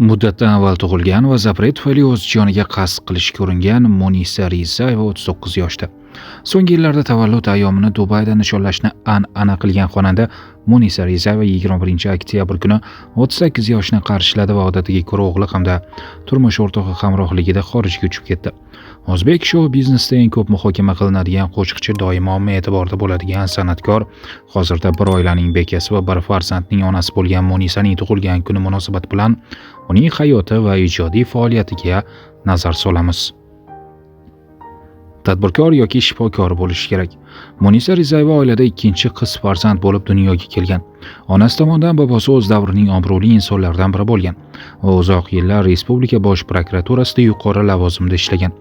Muddatdan avval tug'ilgan va запрет tufayli o'z joniga qasd qilishga uringan Munisa Rizayeva 39 yoshda. So'nggi yillarda tavallud ayyomini Dubayda nishonlashni an'ana qilgan xonanda Munisa Rizayeva 21-oktyabr kuni 38 yoshni qarshiladi va odatiga ko'ra o'g'li hamda turmush o'rtog'i hamrohligida xorijga uchib ketdi. O'zbek shou biznesida eng ko'p muhokama qilinadigan qo'shiqchi, doimo omma e'tiborida bo'ladigan san'atkor, hozirda bir oilaning bekasi va bir farzandning onasi bo'lgan Munisaning tug'ilgan kuni munosabati bilan uning hayoti va ijodiy faoliyatiga nazar solamiz. Tadbirkor yoki shifokor bo'lishi kerak. Munisa Rizayeva oilada ikkinchi qiz farzand bo'lib dunyoga kelgan. Onasi tomonidan bobosi o'z davrining obro'li insonlaridan biri bo'lgan. U uzoq yillar Respublika bosh prokuraturasida yuqori lavozimda ishlagan.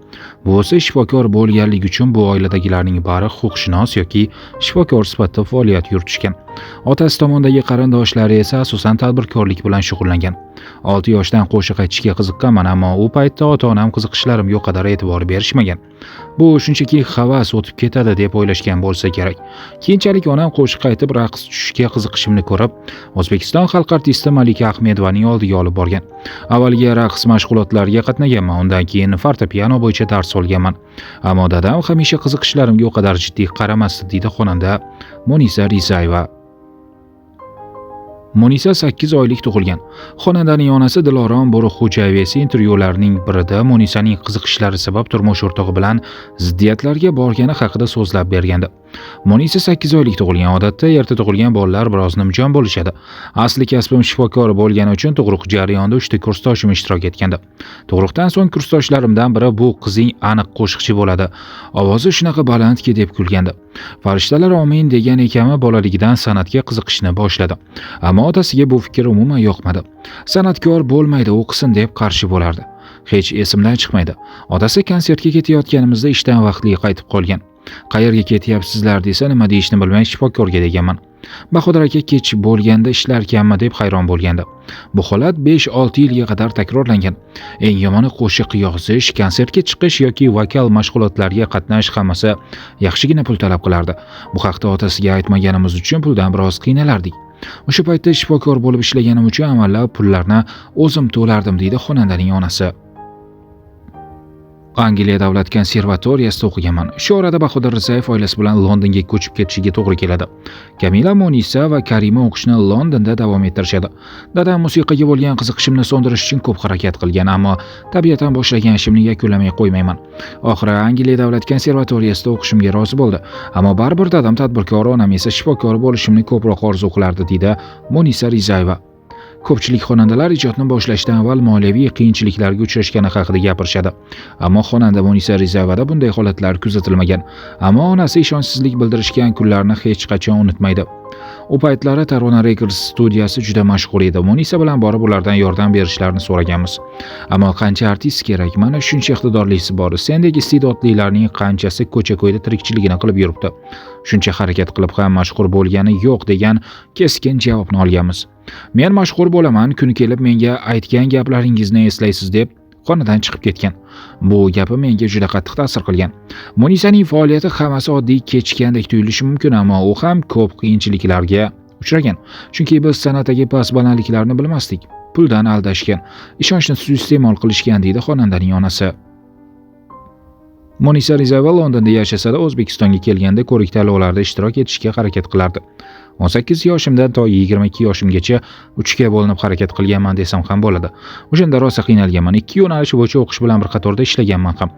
Buvisi shifokor bo'lganligi uchun bu oiladagilarning bari huquqshunos yoki shifokor sifatida faoliyat yuritishgan. Otasi tomondagi qarindoshlari esa asosan tadbirkorlik bilan shug'ullangan. 6 yoshdan qo'shiq aytishga qiziqqanman, ammo u paytda ota-onam qiziqishlarimga u qadar e'tibor berishmagan. Bu shunchaki havas, o'tib ketadi deb o'ylashgan bo'lsa kerak. Keyinchalik onam qo'shiq aytib raqs tushishga qiziqishimni ko'rib, O'zbekiston xalq artisti Malika Ahmedovaning oldiga olib borgan. Avvaliga raqs mashg'ulotlariga qatnaganman, undan keyin fortepiano bo'yicha dars olganman. Ammo dadam hamisha qiziqishlarimga u qadar jiddiy qaramasdi, deydi xonanda Munisa Rizayeva. Munisa 8 oylik tug'ilgan. Xonandaning onasi Dilorom Bo'rixo'jayeva esa intervyularning birida Munisaning qiziqishlari sabab turmush o'rtog'i bilan ziddiyatlarga borgani haqida so'zlab bergandi. Munisa 8 oylik tug'ilgan. Odatda erta tug'ilgan bolalar biroz nimjon bo'lishadi. Asli kasbim shifokor bo'lgani uchun tug'ruq jarayonida 3 ta kursdoshim ishtirok etgandi. Tug'ruqdan so'ng kursdoshlarimdan biri bu qizing aniq qo'shiqchi bo'ladi. Ovozi shunaqa balandki deb kulgandi. Farishtalar omin degan ekanmi, bolaligidan san'atga qiziqishni boshladi. Ammo otasiga bu fikr umuman yoqmadi. San'atkor bo'lmaydi, o'qisin deb qarshi bo'lardi. Hech esimdan chiqmaydi. Otasi konsertga ketayotganimizda ishdan vaqtli qaytib qolgan. Qayerga ketyapsizlar desa, nima deyishni bilmay shifokorga deganman. Bahodir aka kech bo'lganda ishlarkanmi deb hayron bo'lgandi. Bu holat 5-6 yilga qadar takrorlangan. Eng yomoni qo'shiq yozish, konsertga chiqish yoki vokal mashg'ulotlariga qatnash hammasi yaxshigina pul talab qilardi. Bu haqda otasiga aytmaganimiz uchun puldan biroz qiynalardik. O'sha paytda shifokor bo'lib ishlaganim uchun amallab pullarni o'zim to'lardim, deydi xonandaning onasi. Angliya davlat konservatoriyasida o'qiganman. Shu orada Bahodir Rizayev oilasi bilan Londonga ko'chib ketishiga to'g'ri keladi. Kamila, Munisa va Karima o'qishni Londonda davom ettirishadi. Dadam musiqaga bo'lgan qiziqishimni so'ndirish uchun ko'p harakat qilgan, ammo tabiatan boshlagan ishimni yakunlamay qo'ymayman. Oxiri Angliya davlat konservatoriyasida o'qishimga rozi bo'ldi. Ammo baribir dadam tadbirkor, onam esa shifokor bo'lishimni ko'proq orzu qilardi, deydi Munisa Rizayeva. Ko'pchilik xonandalar ijodni boshlashdan avval moliyaviy qiyinchiliklarga uchrashgani haqida gapirishadi. Ammo xonanda Munisa Rizayevada bunday holatlar kuzatilmagan. Ammo onasi ishonchsizlik bildirishgan kunlarni hech qachon unutmaydi. U paytlari Tarona Records studiyasi juda mashhur edi. Munisa bilan borib ulardan yordam berishlarini so'raganmiz. Ammo qancha artist kerak? Mana shuncha iqtidorlisi bor. Sendek iste'dodlilarning qanchasi ko'cha-ko'yda tirikchiligini qilib yuribdi. Shuncha harakat qilib ham mashhur bo'lgani yo'q degan keskin javobni olganmiz. Men mashhur bo'laman, kuni kelib menga aytgan gaplaringizni eslaysiz deb xonadan chiqib ketgan. Bu gapi menga juda qattiq ta'sir qilgan. Munisaning faoliyati hammasi oddiy kechgandek tuyulishi mumkin, ammo u ham ko'p qiyinchiliklarga uchragan. Chunki biz san'atdagi past balandliklarni bilmasdik. Puldan aldashgan, ishonchni suiiste'mol qilishgan, deydi xonandaning onasi. Munisa Rizayeva Londonda yashasa-da, O'zbekistonga kelganda ko'rik tanlovlarda ishtirok etishga harakat qilardi. 18 yoshimdan to 22 yoshimgacha 3 ga bo'linib harakat qilganman desam ham bo'ladi. O'shanda rosa qiynalganman. 2 yo'nalish bo'yicha o'qish bilan bir qatorda ishlaganman ham.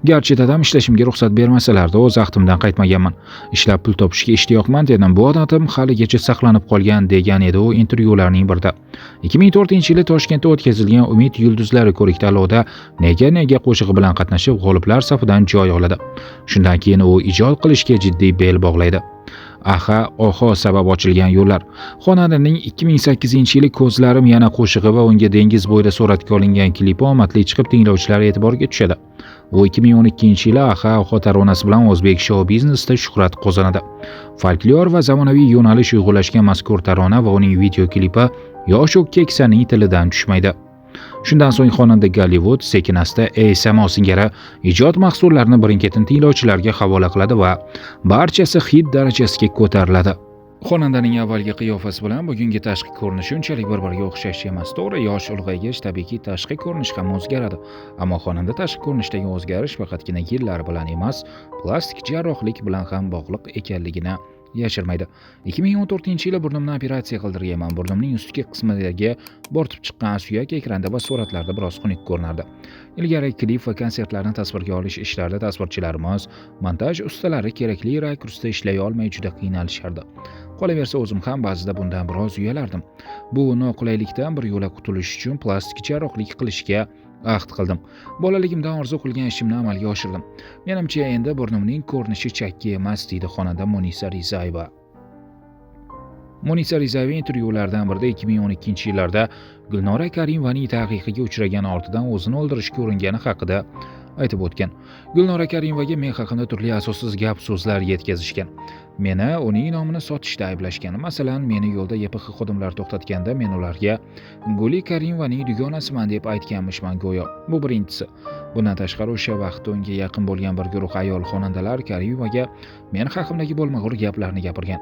Garchi dadam ishlashimga ruxsat bermasalar-da, o'z ahdimdan qaytmaganman. Ishlab pul topishga ishtiyoqmand edim. Bu odatim haligacha saqlanib qolgan, degan edi u intervyularning birida. 2004-yili Toshkentda o'tkazilgan Umid yulduzlari ko'rik tanlovida Nega nega qo'shig'i bilan qatnashib, g'oliblar safidan joy oladi. Shundan keyin u ijod qilishga jiddiy bel bog'laydi. Aha, oho sabab ochilgan yo'llar. Xonandaning 2008-yili Ko'zlarim yana qo'shig'i va unga dengiz bo'yida suratga olingan klipi omadli chiqib, tinglovchilar e'tiboriga tushadi. U 2012-yili Aha, oho taronasi bilan o'zbek shou biznesida shuhrat qozonadi. Folklor va zamonaviy yo'nalish uyg'unlashgan mazkur tarona va uning video klipi yosh u keksaning tilidan tushmaydi. Shundan so'ng xonanda Gollivud, sekin-asta Ey samo singari ijod mahsullarini birin-ketin tinglovchilarga havola qiladi va barchasi hit darajasiga ko'tariladi. Xonandaning avvalgi qiyofasi bilan bugungi tashqi ko'rinishi unchalik bir-biriga o'xshash emas. To'g'ri, yosh ulg'aygach tabiiyki tashqi ko'rinish ham o'zgaradi. Ammo xonanda tashqi ko'rinishdagi o'zgarish faqatgina yillar bilan emas, plastik jarrohlik bilan ham bog'liq ekanligini yashirmaydi. 2014-yili burnimni operatsiya qildirganman. Burnimning ustki qismidagi bo'rtib chiqqan suyak ekranda va suratlarda biroz xunuk ko'rinardi. Ilgari klip va konsertlarni tasvirga olish ishlarida tasvirchilarimiz, montaj ustalari kerakli rakursda ishlay olmay juda qiynalishardi. Qolaversa o'zim ham ba'zida bundan biroz uyalardim. Bu noqulaylikdan bir yo'la qutulish uchun plastik jarrohlik qilishga ahd qildim. Bolaligimdan orzu qilgan ishimni amalga oshirdim. Menimcha endi burnimning ko'rinishi chakki emas, deydi xonanda Munisa Rizayeva. Munisa Rizayeva intervyulardan birida 2012-yillarda Gulnora Karimovaning taqiqiga uchragani ortidan o'zini o'ldirishga uringani haqida aytib o'tgan. Gulnora Karimovaga men haqimda turli asossiz gap so'zlar yetkazishgan. Meni uning nomini sotishda ayblashgan. Masalan, meni yo'lda YPX xodimlari to'xtatganda men ularga Guli Karimovaning dugonasiman deb aytganmishman go'yo. Bu birinchisi. Bundan tashqari o'sha vaqtda unga yaqin bo'lgan bir guruh ayol xonandalar Karimovaga men haqimdagi bo'lmag'ur gaplarni gapirgan.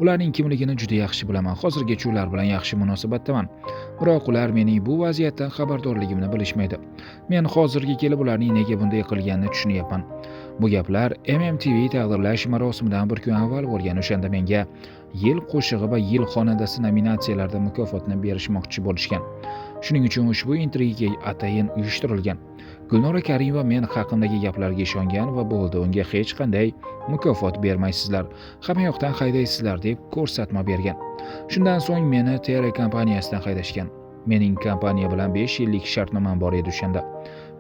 Ularning kimligini juda yaxshi bilaman. Hozirgacha ular bilan yaxshi munosabatdaman. Biroq ular mening bu vaziyatdan xabardorligimni bilishmaydi. Men hozirga kelib ularning nega bunday qilganini tushunyapman. Bu gaplar MMTV taqdirlash marosimidan bir kun avval bo'lgan. O'shanda menga yil qo'shig'i va yil xonandasi nominatsiyalarida mukofotni berishmoqchi bo'lishgan. Shuning uchun ushbu intriga atayin uyushtirilgan. Gulnora Karimova men haqimdagi gaplarga ishongan va bo'ldi, unga hech qanday mukofot bermaysizlar, hamma yoqdan haydaysizlar deb ko'rsatma bergan. Shundan so'ng meni TR kompaniyasidan haydashgan. Mening kompaniya bilan 5 yillik shartnomam bor edi o'shanda.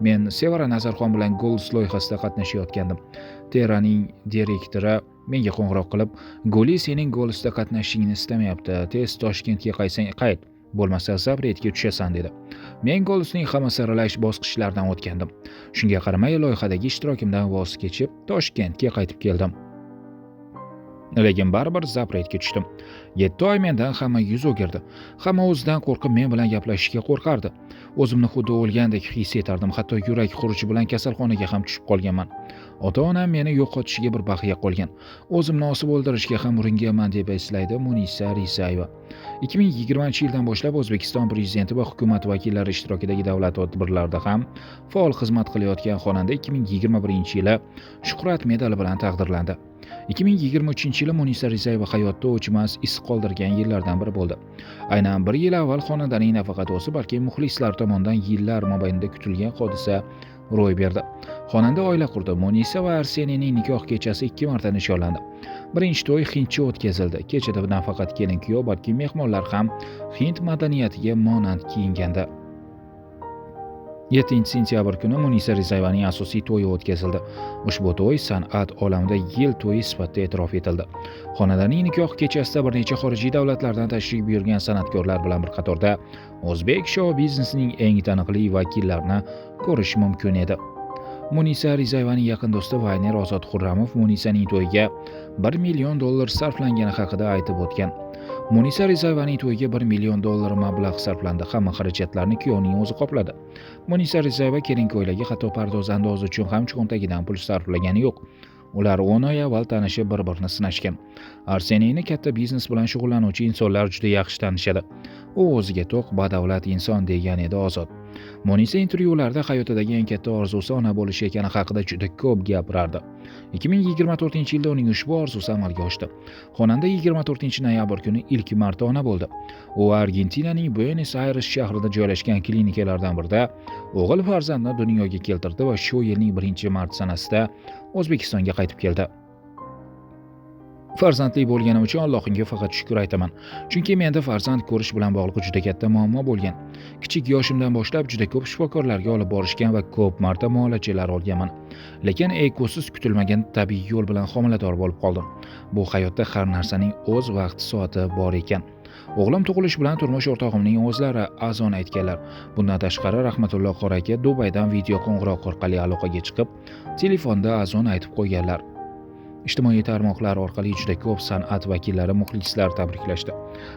Men Sevara Nazarxon bilan Goals loyihasida qatnashayotgandim. Terraning direktori menga qo'ng'iroq qilib, "Guli sening Goalsda qatnashishingni istamayapti. Tez Toshkentga qaytsang qayt, bo'lmasa Zabretga tushasan" dedi. Men Goalsning hamma saralash bosqichlaridan o'tgandim. Shunga qaramay loyihadagi ishtirokimdan voz kechib, Toshkentga qaytib keldim. Lekin baribir Zabretga tushdim. 7 oy mendan hamma yuz o'girdi. Hamma o'zidan qo'rqib men bilan gaplashishga qo'rqardi. O'zimni xuddi o'lgandek his etardim. Hatto yurak xuruji bilan kasalxonaga ham tushib qolganman. Ota-onam meni yo'qotishiga bir baxya qolgan. O'zimni osib o'ldirishga ham uringanman deb eslaydi Munisa Rizayeva. 2020-yildan boshlab O'zbekiston prezidenti va hukumat vakillari ishtirokidagi davlat tadbirlarida ham faol xizmat qilayotgan xonanda 2021-yili Shuhrat medali bilan taqdirlandi. 2023-yili Munisa Rizayeva hayotda o'chmas iz qoldirgan yillardan biri bo'ldi. Aynan bir yil avval xonandaning nafaqat o'zi, balki muxlislar tomonidan yillar mobaynida kutilgan hodisa ro'y berdi. Xonanda oila qurdi. Munisa va Arseniyning nikoh kechasi 2 marta nishonlandi. Birinchi to'y hindcha o'tkazildi. Kechada nafaqat kelin-kuyov, balki mehmonlar ham hind madaniyatiga monand kiyingandi. 7 sentyabr kuni Munisa Rizayevaning asosiy to'yi o'tkazildi. Ushbu to'y san'at olamida yil to'yi sifatida e'tirof etildi. Xonandaning nikoh kechasida bir necha xorijiy davlatlardan tashrif buyurgan san'atkorlar bilan bir qatorda o'zbek shou biznesining eng taniqli vakillarini ko'rish mumkin edi. Munisa Rizayevaning yaqin do'sti vayner Ozod Xurramov Munisaning to'yiga 1 million dollar sarflangani haqida aytib o'tgan. Munisa Rizayevaning to'yiga 1 million dollar mablag' sarflandi. Hamma xarajatlarni kuyovning o'zi qopladi. Munisa Rizayeva kelin ko'ylagi, hatto pardoz-andoz uchun ham cho'ntagidan pul sarflagani yo'q. Ular 10 oy avval tanishib, bir-birini sinashgan. Arseniyni katta biznes bilan shug'ullanuvchi insonlar juda yaxshi tanishadi. U o'ziga to'q, badavlat inson degan edi Ozod. Munisa intervyularda hayotidagi eng katta orzusi ona bo'lish ekani haqida juda ko'p gapirardi. 2024-yilda uning ushbu orzusi amalga oshdi. Xonanda 24 noyabr kuni ilk marta ona bo'ldi. U Argentinaning Buenos Aires shahrida joylashgan klinikalardan birida o'g'il farzandni dunyoga keltirdi va shu yilning 1 mart sanasida O'zbekistonga qaytib keldi. Farzandli bo'lganim uchun Allohimga faqat shukr aytaman. Chunki menda farzand ko'rish bilan bog'liq juda katta muammo bo'lgan. Kichik yoshimdan boshlab juda ko'p shifokorlarga olib borishgan va ko'p marta muolajalar olganman. Lekin ekosiz kutilmagan tabiiy yo'l bilan homilador bo'lib qoldim. Bu hayotda har narsaning o'z vaqti soati bor ekan. O'g'lim tug'ilishi bilan turmush o'rtog'imning o'zlari azon aytganlar. Bundan tashqari Rahmatulloh qori aka Dubaydan video qo'ng'iroq orqali aloqaga chiqib, telefonda azon aytib qo'yganlar. Ijtimoiy tarmoqlar orqali juda ko'p san'at vakillari, muxlislar tabriklashdi.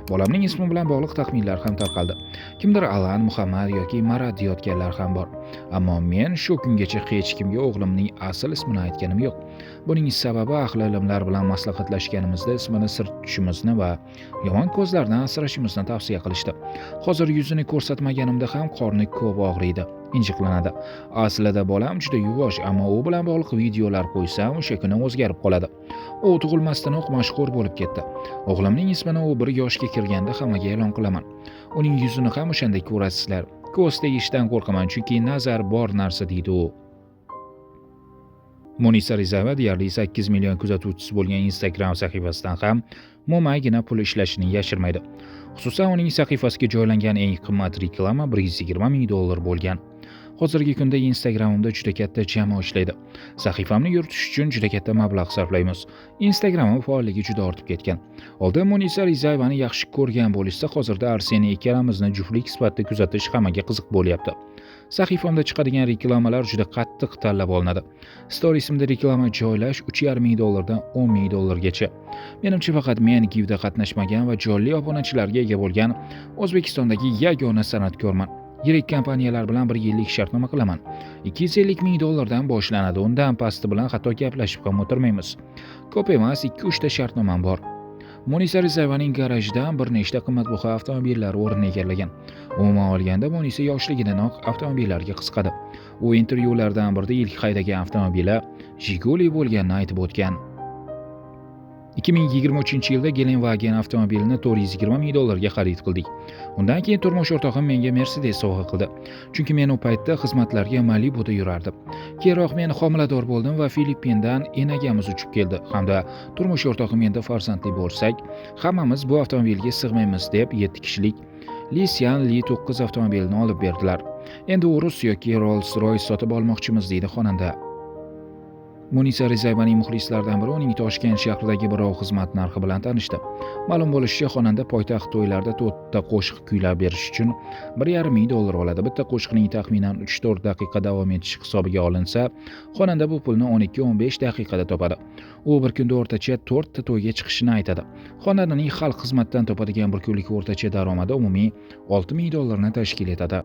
Bolamning ismi bilan bog'liq taxminlar ham tarqaldi. Kimdir Alan, Muhammad yoki Marat deyotganlar ham bor. Ammo men shu kungacha hech kimga o'g'limning asl ismini aytganim yo'q. Buning sababi ahli ilmlar bilan maslahatlashganimizda ismini sir tutishimizni va yomon ko'zlardan asrashimizni tavsiya qilishdi. Hozir yuzini ko'rsatmaganimda ham qorni ko'p og'riydi, injiqlanadi. Aslida bolam juda yuvosh, ammo u bilan bog'liq videolar qo'ysam, o'sha kuni o'zgarib qoladi. U tug'ilmasdanoq mashhur bo'lib ketdi. O'g'limning ismini u 1 yoshga kirganda hammaga e'lon qilaman. Uning yuzini ham o'shanda ko'rasizlar. Ko'z tegishdan qo'rqaman, chunki nazar bor narsa, deydi u. Munisa Rizayeva deyarli 8 million kuzatuvchisi bo'lgan Instagram sahifasidan ham mo'maygina pul ishlashini yashirmaydi. Xususan, uning sahifasiga joylangan eng qimmat reklama $120 ming bo'lgan. Hozirgi kunda Instagramimda juda katta jamoa ishlaydi. Sahifamni yuritish uchun juda katta mablag' sarflaymiz. Instagramim faolligi juda ortib ketgan. Oldin Munisa Rizayevani yaxshi ko'rgan bo'lishsa, hozirda Arseniy ikkalamizni juftlik sifatida kuzatish hammaga qiziq bo'lyapti. Sahifamda chiqadigan reklamalar juda qattiq tanlab olinadi. Storiesimda reklama joylash $3,5 ming $10 ming. Menimcha, faqat men givda qatnashmagan va jonli obunachilarga ega bo'lgan O'zbekistondagi yagona san'atkorman. Yirik kompaniyalar bilan 1 yillik shartnoma qilaman. $250 ming boshlanadi. Undan pasti bilan hatto gaplashib ham o'tirmaymiz. Ko'p emas, 2-3 ta shartnomam bor. Munisa Rizayevaning garajidan bir nechta qimmatbaho avtomobillar o'rin egallagan. Umuman olganda, Munisa yoshligidanoq avtomobillarga qiziqadi. U intervyulardan birida ilk haydagan avtomobili Jiguli bo'lganini aytib o'tgan. 2023-yilda Gelenwagen avtomobilini $420 ming xarid qildik. Undan keyin turmush o'rtog'im menga Mercedes sovg'a qildi. Chunki men u paytda xizmatlarga Malibuda yurardim. Keyinroq men homilador bo'ldim va Filippindan enagamiz uchib keldi hamda turmush o'rtog'im endi farzandli bo'lsak, hammamiz bu avtomobilga sig'maymiz deb 7 kishilik Lisian Li 9 avtomobilini olib berdilar. Endi Urus yoki Rolls-Royce sotib olmoqchimiz, deydi xonanda. Munisa Rizayevaning muxlislaridan biri uning Toshkent shahridagi birov xizmat narxi bilan tanishdi. Ma'lum bo'lishicha, xonanda poytaxt to'ylarida 4 ta qo'shiq kuylab berish uchun $1,5 ming oladi. Bitta qo'shiqning taxminan 3-4 daqiqa davom etishi hisobiga olinsa, xonanda bu pulni 12-15 daqiqada topadi. U bir kunda o'rtacha 4 ta to'yga chiqishini aytadi. Xonandaning xalq xizmatidan topadigan bir kunlik o'rtacha daromadi umumiy $6 ming tashkil etadi.